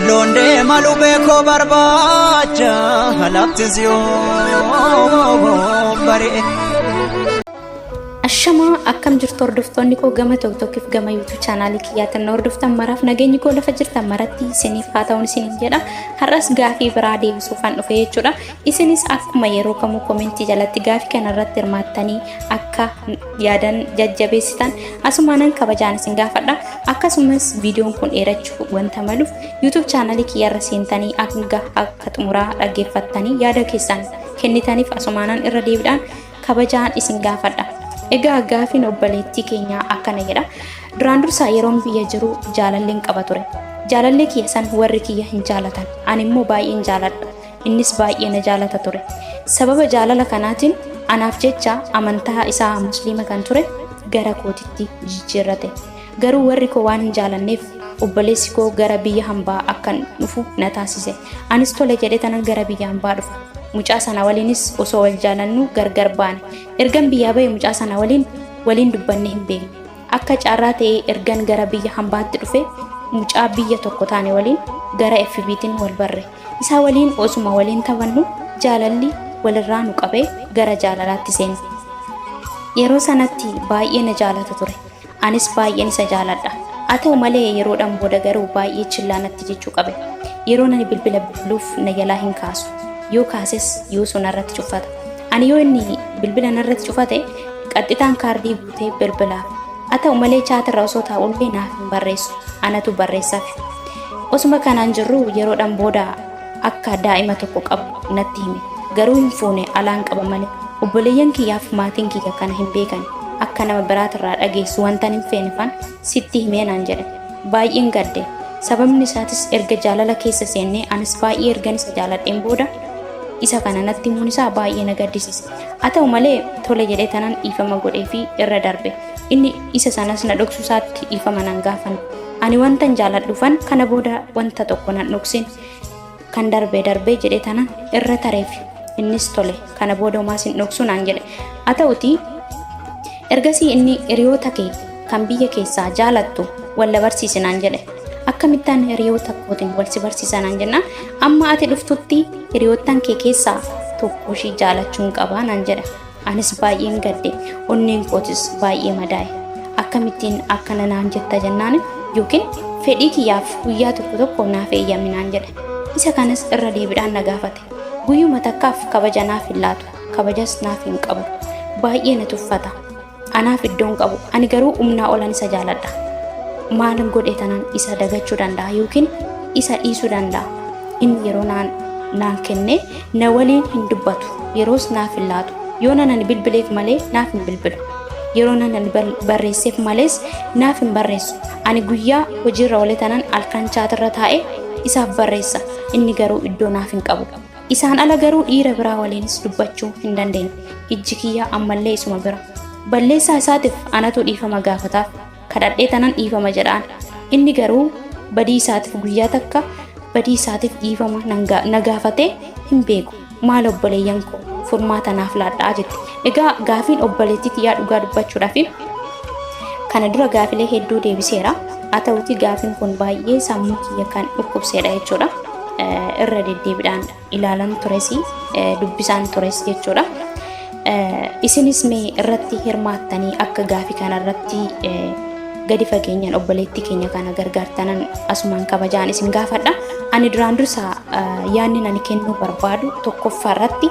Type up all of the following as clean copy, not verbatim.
Loon deema lubee koo barbaacha laftis yoo bari'e. Ashamaa akkam jirtu hordoftoonni koo gama TikTokiif gama YouTube chaanaalii kiyyaatiin na hordoftan maraaf nageenyi koo lafa jirtan maratti isiniif haa ta'uun isiniin jedha. Har'as gaafii biraa deebisuufan dhufe jechuudha. Isinis akkuma yeroo kamuu komentii jalatti gaafii kana irratti hirmaattanii akka yaadan jajjabeessitan asumaanan kabajaan isin gaafadha. Akkasumas viidiyoon kun dheerachuu wanta maluuf YouTube chaanaalii kiyyarra seentanii hanga akka xumuraa dhaggeeffattanii yaada keessan kennitaniif asumaanan irra deebiidhaan kabajaan isin gaafadha. Egaa gaafiin obboleettii keenyaa akkana jedha. Duraan dursaa yeroon biyya jiru jaalalleen qaba ture. Jaalallee kiyya san warri kiyya hin jaalatan. Ani immoo baay'een jaaladha. Innis baay'ee na jaalata ture. Sababa jaalala kanaatiin anaaf jecha amantaa isaa musliima kan ture gara kootitti jijjiirrate. Garuu warri koo waan hin jaalanneef obboleessi koo gara biyya hambaa akkan dhufu na taasise. Anis tole jedhee tanan gara biyya hambaa dhufe. Mucaa sana waliinis osoo wal jaalannu gargar baane. Ergan biyyaa bahe mucaa sana waliin waliin dubbannee hin beekne. Akka carraa ta'ee ergan gara biyya hambaatti dhufe mucaa biyya tokko taane waliin gara FB'tiin wal barre. Isaa waliin osuma waliin taphannu jaalalli walirraa nu qabee gara jaalalaatti seenne. Yeroo sanatti baay'ee na jaalata ture. Anis baay'een isa jaaladha. Haa ta'u malee yeroodhaan booda garuu baay'ee chillaa natti jechuu qabe. Yeroo ani bilbila bilbiluuf na jalaa hin kaasu. Yoo kaases yoo sun narratti cufata. Ani yoo inni bilbila narratti cufate qaxxitaan kaardii guutee bilbilaaf. Haa ta'u malee chaatirra osoo taa'ullee naaf hin barreessu. Anatu barreessaaf. Osuma kanaan jirru yeroodhaan booda akka daa'ima tokko qabu natti hime. Garuu hin fuune alaan qaba malee. Obboleeyyan kiyyaaf maatiin kiyya kana hin beekan. Akka nama biraatirraa dhageessu wantan hin feenefan sitti himee naan jedhe. Baay'een gadde. Sababni isaatis erga jaalala keessa seennee anis baay'ee ergan isa jaaladheen booda isa kana natti himuun isaa baay'ee na gaddisiise. Haa ta'u malee tole jedhee tanan dhiifama godhee fi irra darbe. Inni isa sanas na dhoksu isaatti dhiifama nan gaafan. Ani wantan jaaladhuufan kana booda wanta tokko nan dhoksin. Kan darbee darbee jedhee tanan irra tareef. Innis tole kana booda homaa sin dhoksu naan jedhe. Haa ta'uti ergasii inni hiriyoota kee kan biyya keessaa jaalattu wal barsiisi naan jedhe. Akkamittaan hiriyoota kootiin wal si barsiisa naan jennaan amma ati dhuftutti hiriyoottan kee keessaa tokko ishii jaalachuun qabaa naan jedhe. Anis baay'een gadde onneen kootis baay'ee madaa'e. Akkamittiin akkana naan jetta jennaan yookiin fedhii kiyyaaf guyyaa tokko tokko naaf eeyyami naan jedhe. Isa kanas irra deebiidhaan na gaafate. Guyyuma takkaaf kabaja naaf hin laatu. Kabajas naaf hin qabu. Baay'ee na tuffata. Anaaf iddoon qabu. Ani garuu humnaa olan isa jaaladha. Maalin godhe tanan isa dagachuu danda'a yookiin isa dhiisuu danda'a. Inni yeroo naan naan kennee na waliin hin dubbatu. Yeroos naaf hin laatu. Yoo nan ani bilbileef malee naaf hin bilbilu. Yeroo nan ani barreesseef malees naaf hin barreessu. Ani guyyaa hojiirra oole tanan halkan chaatirra taa'ee isaaf barreessa. Inni garuu iddoo naaf hin qabu. Isaan ala garuu dhiira biraa waliinis dubbachuu hin dandeenye. Ijji kiyya ammallee isuma bira. Balleessaa isaatiif anatu dhiifama gaafataaf. Kadhadhee tanan dhiifama jedhaan. Inni garuu badii isaatiif guyyaa takka badii isaatiif dhiifama na gaafatee hin beeku. Maal obboleeyyan koo furmaata naaf laadhaa jette. Egaa gaafiin obboleettii tiyyaa dhugaa dubbachuudhaaf kana dura gaafilee hedduu deebiseera. Haa ta'uti gaafiin kun baay'ee sammuu kiyya kan dhukkubseedha jechuudha. Irra deddeebiidhaan ilaalan tures dubbisaan tures jechuudha. Isinis mee irratti hirmaattanii akka gaafii kana irratti gadi fageenyaan obboleettii keenya kana gargaartanan asumaan kabajaan isin gaafadha. Ani duraan dursa yaadni ani kennuu barbaadu tokkoffaa irratti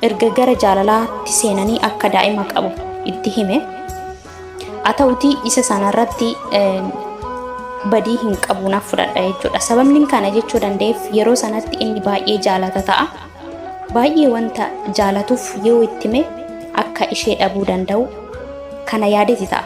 erga gara jaalalaatti seenanii akka daa'ima qabu itti hime. Haa ta'uti isa sanarratti badii hin qabu naaf fudhadha jechuudha. Sababni kana jechuu danda'eef yeroo sanatti inni baay'ee jaalata ta'a. Baay'ee wanta jaalatuuf yoo itti hime akka ishee dhabuu danda'u kana yaadeti ta'a.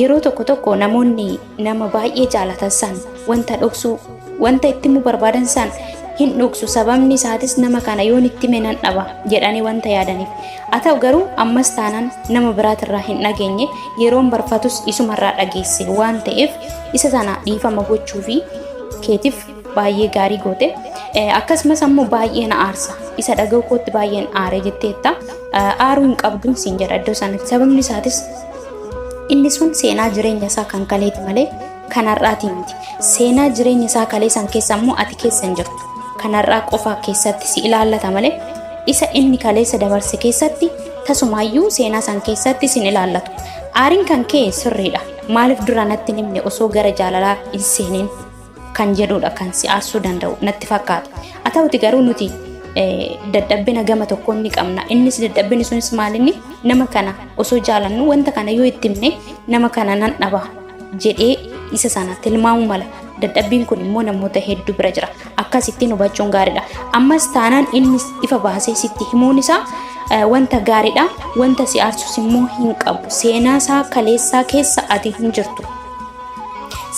Yeroo tokko tokko namoonni nama baay'ee jaalatan san wanta dhoksuu wanta itti himuu barbaadan san hin dhoksu. Sababni isaatis nama kana yoon itti hime nan dhaba jedhanii wanta yaadaniif. Haa ta'u garuu ammas taanaan nama biraatirraa hin dhageenye yeroon barfatus isumarraa dhageesse waan ta'eef isa sana dhiifama gochuu fi keetiif baay'ee gaarii goote. Akkasumas ammoo baay'ee na aarsa. Isa dhaga'uu kootti baay'een aare jetteetta. Aaruu hin qabduun siin jedha iddoo sanatti. Sababni isaatis inni sun seenaa jireenya isaa kan kaleeti malee Kan har'aatii miti. Seenaa jireenya isaa kaleessan keessa immoo ati keessa hin jirtu. Kan har'aa qofa keessatti si ilaallata malee isa inni kaleessa dabarse keessatti tasumaayyuu seenaa san keessatti sin ilaallatu. Aariin kan kee sirriidha. Maaliif dura natti hin himne osoo gara jaalalaa hin seenin kan jedhudha kan si aarsuu danda'u natti fakkaata. Haa ta'uti garuu nuti dadhabbina gama tokkoon ni qabna. Innis dadhabbinni sunis maalinni nama kana osoo jaalannu wanta kana yoo itti himne nama kana nan dhaba jedhee isa sana tilmaamuu mala. Dadhabbiin kun immoo namoota hedduu bira jira. Akkasittiin hubachuun gaariidha. Ammas taanaan inni ifa baasee sitti himuun isaa wanta gaariidha. Wanta si aarsus immoo hin qabu. Seenaa isaa kaleessaa keessa ati hin jirtu.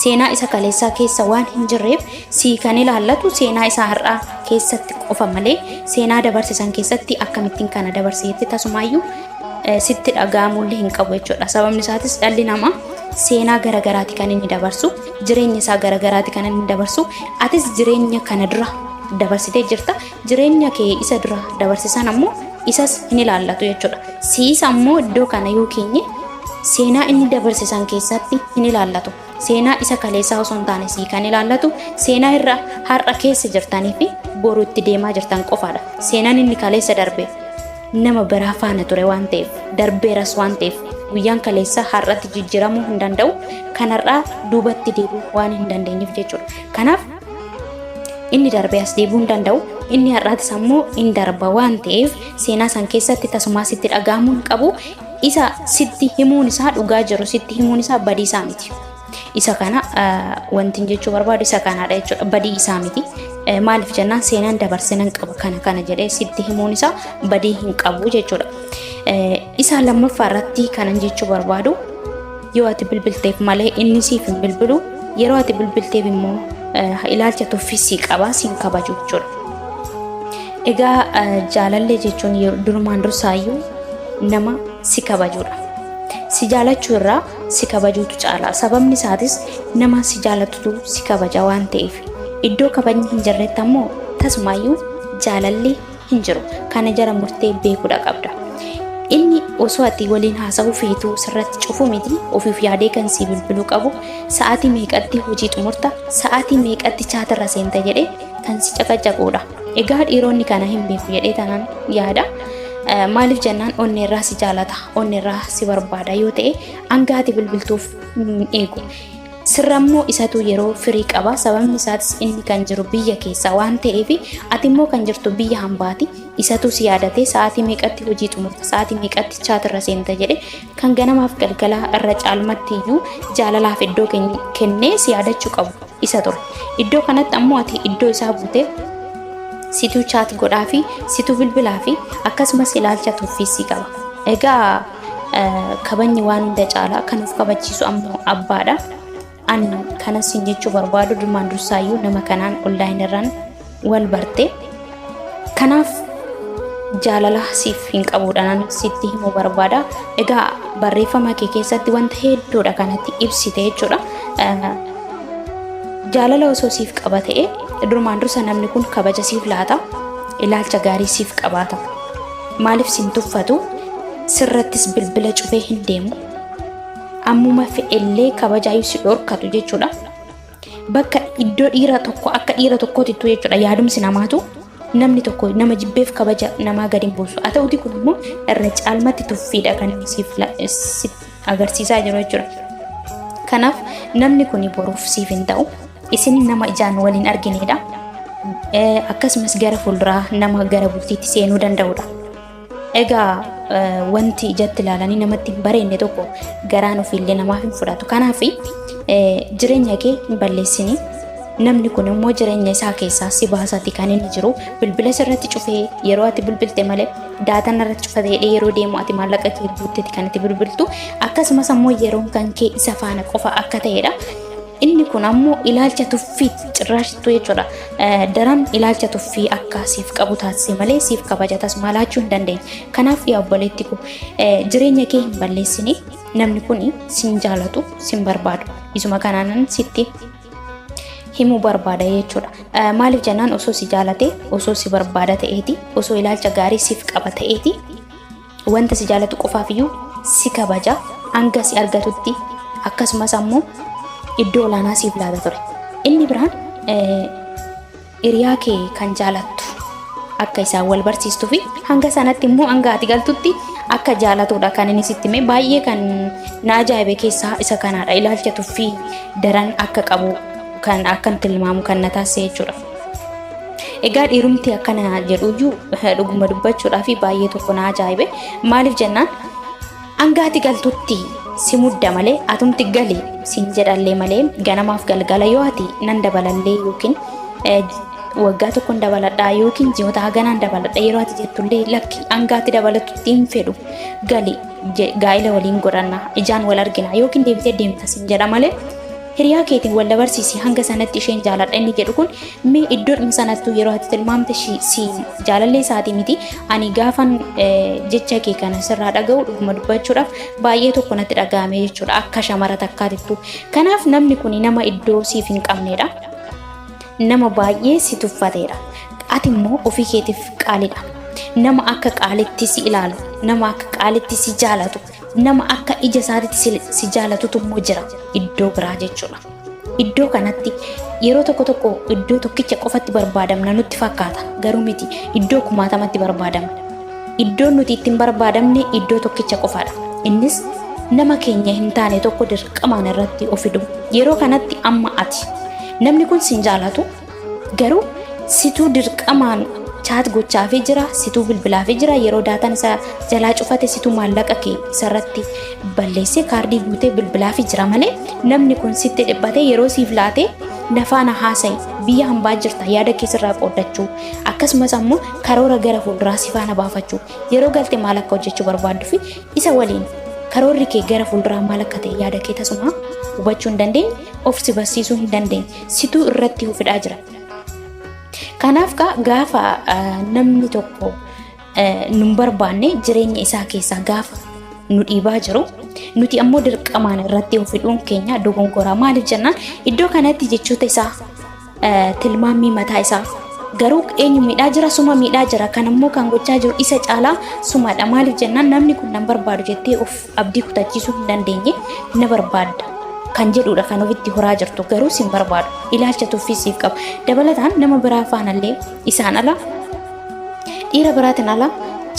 Seenaa isa kaleessaa keessa waan hin jirreef sii kan ilaallatu seenaa isaa har'aa keessatti qofa malee seenaa dabarse san keessatti akkamittiin kana dabarseetti tasumaayyuu sitti dhaga'amullee hin qabu jechuudha. Sababni isaatis dhalli namaa seenaa garagaraati kan inni dabarsu, jireenya isaa garagaraati kan inni dabarsu. Atis jireenya kana dura dabarsitee jirta. Jireenya kee isa dura dabarsisan ammoo isas hin ilaallatu jechuudha. Siisa ammoo iddoo kana yoo keenye seenaa inni dabarse san keessatti hin ilaallatu. Seenaa isa kaleessaa osoo hin taane sii kan ilaallatu seenaa irra har'a keessa jirtanii fi boru itti deemaa jirtan qofaadha. Seenaan inni kaleessa darbe nama biraa faana ture waan ta'eef darbeeras waan ta'eef guyyaan kaleessaa har'atti jijjiiramuu hin danda'u kan har'aa duubatti deebi'uu waan hin dandeenyeef jechuudha. Kanaaf inni darbee as deebi'uu hin danda'u inni har'aatis ammoo hin darba waan ta'eef seenaa san keessatti tasumaa sitti dhaga'amuu hin qabu isa sitti himuun isaa dhugaa jiru sitti himuun isaa badii isaa miti. Isa kana wanti jechuu barbaadu isa kanaadha jechuudha. Badii isaa miti. Maaliif jennaan seenaan dabarse nan qaba kana kana jedhee sitti himuun isaa badii hin qabu jechuudha. Isa lammaffaa irratti kanan jechuu barbaadu yoo ati bilbilteef malee inni siif hin bilbilu yeroo ati bilbilteef immoo ilaalcha tuffii sii qaba siin kabaju jechuudha. Egaa jaalallee jechuun durumaan dursaayyuu nama si kabajuudha. Si jaalachuu irraa si kabajuutu caala. Sababni isaatis nama si jaalatutu si kabaja waan ta'eef. Iddoo kabajni hin jirretti ammoo tasumaayyuu jaalalli hin jiru. Kana jara murtee beekuudha qabda. Inni osoo ati waliin haasa'uu feetuu sirratti cufu miti ofiif yaadee kan si bilbiluu qabu sa'aatii meeqatti hojii xumurta sa'aatii meeqatti chaatirra seenta jedhee kan si caqacaquudha. Egaa dhiironni kana hin beeku jedhee tanaan yaada. Maaliif jennaan onneerraa si jaalata, onneerraa si barbaada yoo ta'e hanga ati bilbiltuuf hin eegu. Sirra immoo isatu yeroo firii qaba. Sababni isaatis inni kan jiru biyya keessa waan ta'eef ati immoo kan jirtu biyya hambaati. Isatu si yaadatee sa'aatii meeqatti hojii xumurta, sa'aatii meeqatti chaatirra seenta jedhe kan ganamaaf galgalaa irra caalmatti iyyuu jaalalaaf iddoo kennee si yaadachuu qabu isa ture. Iddoo kanatti ammoo ati iddoo isaa buutee situu chat godhaa fi situu bilbilaa fi akkasumas ilaalcha tuffii qaba. Egaa kabajni waan hunda caalaa kan of kabachiisu ammoo abbaadha. Ani kanas hin jechuu barbaadu durmaan dursaayyuu nama kanaan online irraan wal barte. Kanaaf jaalala siif hin qabuudhaan sitti himuu barbaada. Egaa barreeffama kee keessatti wanta hedduudha kanatti ibsite jechuudha. Jaalala osoo siif qaba ta'e durumaan dursa namni kun kabaja siif laata, ilaalcha gaarii siif qabaata. Maaliif sin tuffatu sirrattis bilbila cufee hin deemu. Ammuma fe'ellee kabajaayyuu si dhorkatu jechuudha. Bakka iddoo dhiira tokko akka dhiira tokkootittu jechuudha yaadumsi namaatu namni tokko nama jibbeef kabaja namaa gadi hin buusu. Haa ta'uti kun immoo irra caalmatti tuffiidha kan inni siif agarsiisaa jiru jechuudha. Kanaaf namni kun boruuf siif hin ta'u. Isin nama ijaan waliin arginedha. Akkasumas gara fuulduraa nama gara bultiitti seenuu danda'udha. Egaa wanti ijatti ilaalanii namatti hin bareedne tokko garaan ofiillee namaaf hin fudhatu. Kanaaf jireenya kee hin balleessini. Namni kun immoo jireenya isaa keessaa si baasati kan inni jiru bilbila sirratti cufee yeroo ati bilbilte malee daataan irratti cufatee yeroo deemu ati maallaqa kee guutteeti kan itti bilbiltu akkasumas ammoo yeroon kan kee isa faana qofa akka ta'edha. Inni kun ammoo ilaalcha tuffii cirraashittuu jechuudha. Daran ilaalcha tuffii akka siif qabu taasise malee siif kabaja tasuma laachuu hin dandeenye. Kanaaf yaa obboleetti koo jireenya kee hin balleessini. Namni kun sin jaalatu sin barbaadu. Isuma kanaanan sitti himuu barbaada jechuudha. Maaliif jennaan osoo si jaalate osoo si barbaada ta'eeti osoo ilaalcha gaarii siif qaba ta'eeti wanta si jaalatu qofaaf iyyuu si kabaja hanga si argatutti akkasumas ammoo iddoo olaanaa siif laata ture. Inni biraan hiriyaa kee kan jaalattu akka isaan wal barsiistuu fi hanga sanatti immoo hanga ati galtutti akka jaalatudha kan inni sitti hime. Baay'ee kan na ajaa'ibe keessaa isa kanaadha. Ilaalcha tuffii daran akka qabu kan akkan tilmaamu kan na taasise jechuudha. Egaa dhiirumti akkana jedhuyyuu dhuguma dubbachuudhaa fi baay'ee tokko na ajaa'ibe. Maaliif jennaan, hanga ati galtutti si mudda malee, atumti gali siin jedhallee malee, ganamaaf galgala yoo ati nan dabalallee yookiin waggaa tokkoon dabaladhaa yookiin ji'oota haganaan dabaladha yeroo ati jettullee, lakki, hanga ati dabalatutti hin fedhu, gali, gaa'ila waliin godhanna, ijaan wal argina yookiin deebitee deemta siin jedha malee, hiriyaa keetiin wal dabarsiisi, hanga sanatti isheen jaaladha inni jedhu kun mee iddoodhuma sanattuu yeroo ati tilmaamte si jaalallee isaatii miti. Ani gaafan jecha kee kana sirraa dhaga'u, dhuguma dubbachuudhaaf baay'ee tokko natti dhaga'ame jechuudha, akka shamara takkaatittu. Kanaaf namni kun nama iddoo siif hin qabnedha. Nama baay'ee si tuffateedha. Ati immoo ofii keetiif qaaliidha. Nama akka qaalitti si ilaalu, nama akka qaalitti si jaalatu, nama akka ija isaatitti si jaalatutu immoo jira iddoo biraa jechuudha. Iddoo kanatti yeroo tokko tokko iddoo tokkicha qofatti barbaadamna nutti fakkaata. Garuu miti, iddoo kumaatamatti barbaadamna. Iddoon nuti ittiin barbaadamne iddoo tokkicha qofaadha. Innis nama keenya hin taane tokko dirqamaan irratti of fidu. Yeroo kanatti amma ati namni kun sin jaalatu, garuu situu dirqamaan chat gochaafii jira, situu bilbilaafii jira, yeroo daataan isaa jalaa cufate situu maallaqa kee isarratti balleessee kaardii guutee bilbilaafii jira malee, namni kun sitti dhiphatee yeroo siif laatee nafaana haasa'i, biyya hambaa jirta, yaada kee sirraa qooddachuu, akkasumas ammoo karoora gara fuulduraa si faana baafachuu, yeroo galte maal akka hojjechuu barbaaddu fi isa waliin karoorri kee gara fuulduraa maal akka ta'e yaada kee tasuma hubachuu hin dandeenye, of si barsiisuu hin dandeenye, situu irratti hufidhaa jira. Kanaaf gaafa namni tokko nu barbaanne jireenya isaa keessaa gaafa nu dhiibaa jiru, nuti ammoo dirqamaan irratti of hidhuun keenya dogongoraa. Maaliif jennaan, iddoo kanatti jechoota isaa, tilmaammii mataa isaa garuu eenyu miidhaa jira? Suma miidhaa jira. Kan ammoo kan gochaa jiru isa caalaa sumadha. Maaliif jennaan, namni kun nan barbaadu jettee of abdii kutachiisuu hin dandeenye, na barbaadda kan jedhudha kan ofitti horaa jirtu, garuu sin barbaadu, ilaalcha tuffii siif qaba. Dabalataan nama biraa faanallee, isaan ala, dhiira biraatiin ala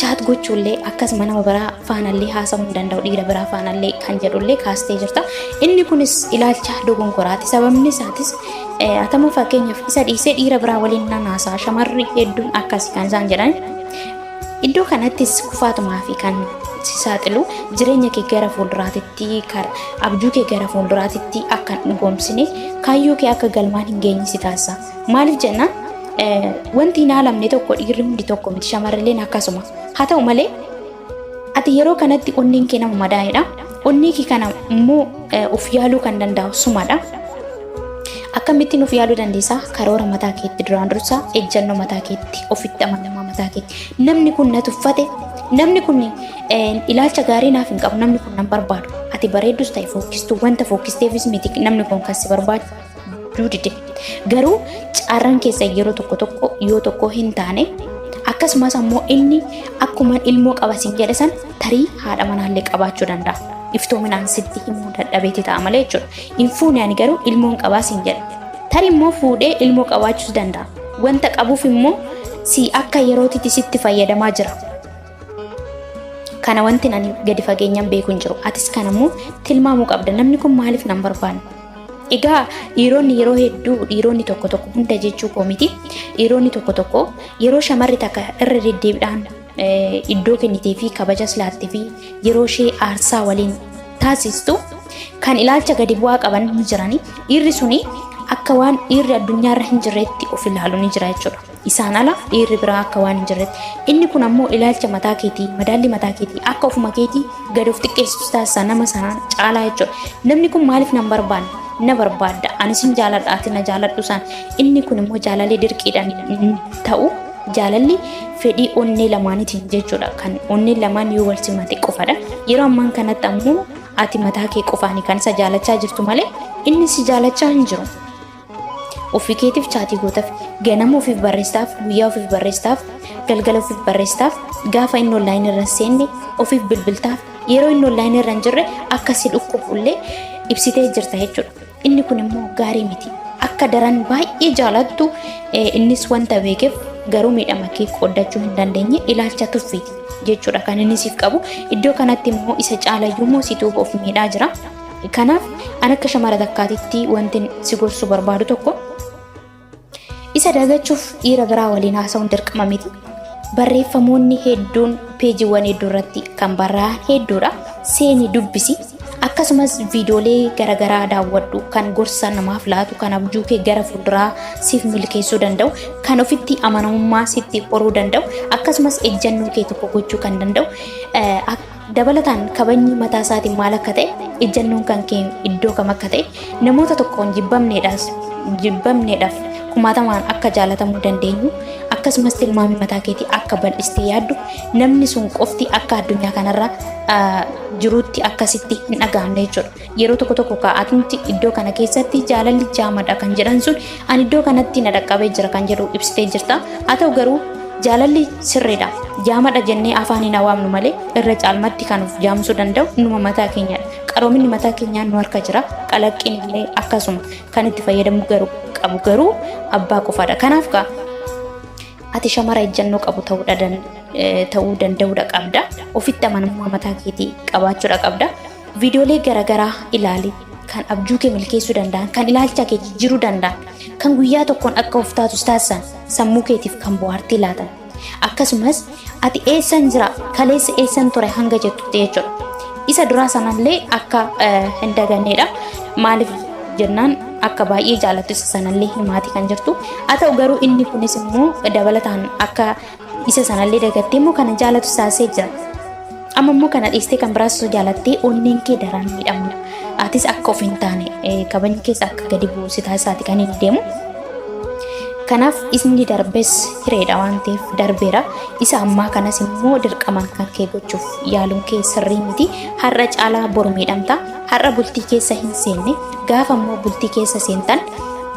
chat gochuullee, akkasuma nama biraa faanallee haasa'uu hin danda'u, dhiira biraa faanallee kan jedhullee kaastee jirta. Inni kunis ilaalcha dogongoraati. Sababni isaatis atama fakkeenyaaf isa dhiisee dhiira biraa waliin nan haasa'a, shamarri hedduun akkasi kan isaan jedhan. Iddoo kanattis kufaatumaa fi kan si saaxilu, jireenya kee gara fuulduraatitti, abjuu kee gara fuulduraatitti akka hin dhugoomsine, kaayyoo kee akka galmaan hin geenye si taasisa. Maaliif jennaan, wanti hin haalamne tokko dhiirri hundi tokko miti, shamarrilleen akkasuma. Haa ta'u malee ati yeroo kanatti onneen kee nama madaa'edha. Onnee kee kana immoo of yaaluu kan danda'u sumadha. Akkamittiin of yaaluu dandeessaa? Karoora mataa keetti duraan dursaa, ejjennoo mataa keetti, ofitti amanamummaa mataa keetti. Namni kun na tuffate, namni kun ilaalcha gaarii naaf hin qabu, namni kun nan barbaadu. Ati bareeddus ta'e fokkistuu, wanta fokkisteefis miti namni kun kan si barbaadu dide. Garuu carraan keessa yeroo tokko tokko yoo tokko hin taane, akkasumas ammoo inni akkuma ilmoo qaba siin jedhe san tarii haadha manaallee qabaachuu danda'a. Iftoominaan sitti himuu dadhabeeti ta'a malee jechuudha. Hin fuune ani, garuu ilmoon qabaa siin jedha. Tarii immoo fuudhee ilmoo qabaachuus danda'a. Wanta qabuuf immoo si akka yerootitti sitti fayyadamaa jira. Kana wanti ani gadi fageenyaan beeku hin jiru. Atis kana immoo tilmaamuu qabda. Namni kun maaliif nan barbaanne? Egaa dhiironni yeroo hedduu, dhiironni tokko tokko, hunda jechuu koo miti, dhiironni tokko tokko yeroo shamarri takka irra deddeebiidhaan iddoo kennitee fi kabajas laattee fi yeroo ishee aarsaa waliin taasistu, kan ilaalcha gadi bu'aa qaban ni jirani. Dhiirri suni akka waan dhiirri addunyaarra hin jirreetti of ilaalu ni jira jechuudha. Isaan ala dhiirri biraa akka waan hin jirreetti. Inni kun ammoo ilaalcha mataa keetii, madaalli mataa keetii akka ofuma keetii gadi of xiqqeessitu taasisa nama sanaan caalaa jechuudha. Namni kun maaliif nan barbaanne? Na barbaadda. Ani sin jaaladha, ati na jaaladhu isaan. Inni kun immoo jaalalli dirqiidhaan ta'u, jaalalli fedhii onnee lamaaniitiin jechuudha. Kan onnee lamaan yoo wal simate qofadha. Yeroo ammaan kanatti ammoo ati mataa kee qofaani kan isa jaalachaa jirtu malee inni si jaalachaa hin jiru. Ofii keetiif chat gootaaf, ganama ofiif barreessaaf, guyyaa ofiif barreessaaf, galgala ofiif barreessaaf, gaafa inni online irra seenne ofiif bilbiltaaf, yeroo inni online irra hin jirre akka si dhukkubullee ibsitee jirta jechuudha. Inni kun immoo gaarii miti. Akka daran baay'ee jaalattu innis wanta beekeef garuu miidhama kee qooddachuu hin dandeenye ilaalcha tuffiiti jechuudha kan inni siif qabu. Iddoo kanatti immoo isa caalayyuu immoo situu of miidhaa jira. Kanaaf an akka shamara takkaatitti wanti si gorsuu barbaadu tokko isa dagachuuf dhiira biraa waliin haasa'uun dirqama miti. Barreeffamoonni hedduun peejiiwwan hedduu irratti kan barraa'an hedduudha. Seeni dubbisi. Akkasumas viidiyoolee garaagaraa daawwadhu kan gorsa namaaf laatu kan abjuu kee gara fuulduraa siif milkeessuu danda'u kan ofitti amanamummaa sitti horuu danda'u akkasumas ejjannoo kee tokko gochuu kan danda'u dabalataan kabajni mataa isaatiin maal akka ta'e ejjannoon kan kee iddoo kam akka ta'e namoota tokkoon jibbamneedhaaf kumaatamaan akka jaalatamuu dandeenyu akkasumas tilmaamii mataa keetii akka bal'istee yaaddu namni sun qofti akka addunyaa kanarra jiruutti akkasitti hin dhaga'amne jechuudha. Yeroo tokko tokko kaa'atumti iddoo kana keessatti jaalalli jaamadha kan jedhan sun ani iddoo kanatti na dhaqqabee jira kan jedhu ibsitee jirta. Haa ta'u garuu jaalalli sirriidha. Jaamadha jennee afaan hin waamnu malee irra caalmatti kan of jaamsuu danda'u numa mataa keenyadha. Qaroominni mataa keenyaa nu harka jira. Qalaqqiin illee akkasuma kan itti fayyadamu garuu qabu garuu abbaa qofaadha. Kanaaf kaa ati shamara ejjannoo qabu ta'uu danda'uudha qabda. Ofitti amanamummaa mataa keetii qabaachuudha qabda. Viidiyoolee garaagaraa ilaali. Kan abjuu kee milkeessuu danda'an, kan ilaalcha kee jijjiiruu danda'an, kan guyyaa tokkoon akka of taatu taasisan, sammuu keetiif kan bohaartii laatan. Akkasumas ati eessan jira, kaleessa eessan ture hanga jettutti jechuudha. Isa duraa sanallee akka hin daganneedha. Maaliif jennaan akka baay'ee jaalattu isa sanallee himaati kan jirtu. Haa ta'u garuu inni kunis immoo dabalataan akka isa sanallee dagattee immoo kana jaalatu taasisee jira. Amma immoo kana dhiistee kan biraas osoo jaalattee onneen kee daran miidhamudha. Atis akka of hin taane kabajni keessa akka gadi bu'u si taasisaati kan inni deemu. Kanaaf inni darbes hireedha waan ta'eef darbeera. Isa ammaa kanas immoo dirqamaan kan kee gochuuf yaaluun kee sirrii miti. Har'a caalaa boru miidhamta. Har'a bultii keessa hin seenne gaafa immoo bultii keessa seentan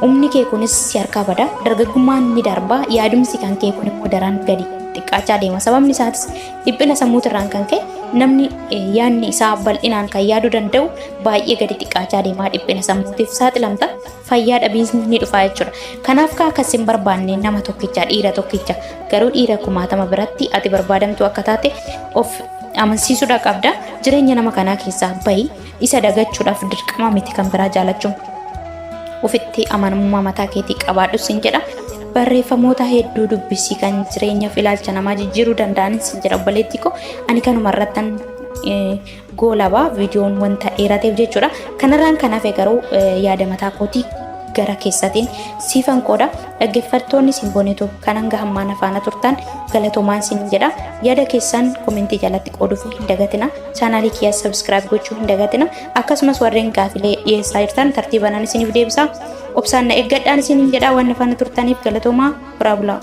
humni kee kunis si harkaa bada. Dargaggummaan ni darba. Yaadumsi kan kee kun immoo daran gadi xiqqaachaa deema. Sababni isaatis dhiphina sammuutirraan kan ka'e namni yaadni isaa bal'inaan kan yaaduu danda'u baay'ee gadi xiqqaachaa deemaa dhiphina sammuutiif saaxilamta. Fayyaa dhabiinsi ni dhufa jechuudha. Kanaaf kaa akkas hin barbaanne nama tokkicha dhiira tokkicha garuu dhiira kumaatama biratti ati barbaadamtu akka taate of amansiisuudha qabda. Jireenya nama kanaa keessaa bahi isa dagachuudhaaf dirqama miti kan biraa jaalachuun. Ofitti amanamummaa mataa keetii qabaadhu sin jedha. Barreeffamoota hedduu dubbisii kan jireenyaaf ilaalcha namaa jijjiiruu danda'an sin jedha obboleettii koo. Ani kanuma irrattan goolabaa viidiyoon wanta dheerateef jechuudha. Kanarraan kan hafe garuu yaada mataa kootii gara keessatiin siifan qooda. Dhaggeeffattoonni Simboonituu kan hanga hammaan afaana turtan galatoomaan sin jedha. Yaada keessan komentii jalatti qooduuf hin dagatina. Chaanaalii kiyyaa subscribe gochuu hin dagatina. Akkasumas warreen gaafilee dhiyeessaa jirtan tartiibanaan isiniif deebisa. Obsaan na eeggadhaan isiniin jedha waan afaana turtaniif galatoomaa biraa bulaa.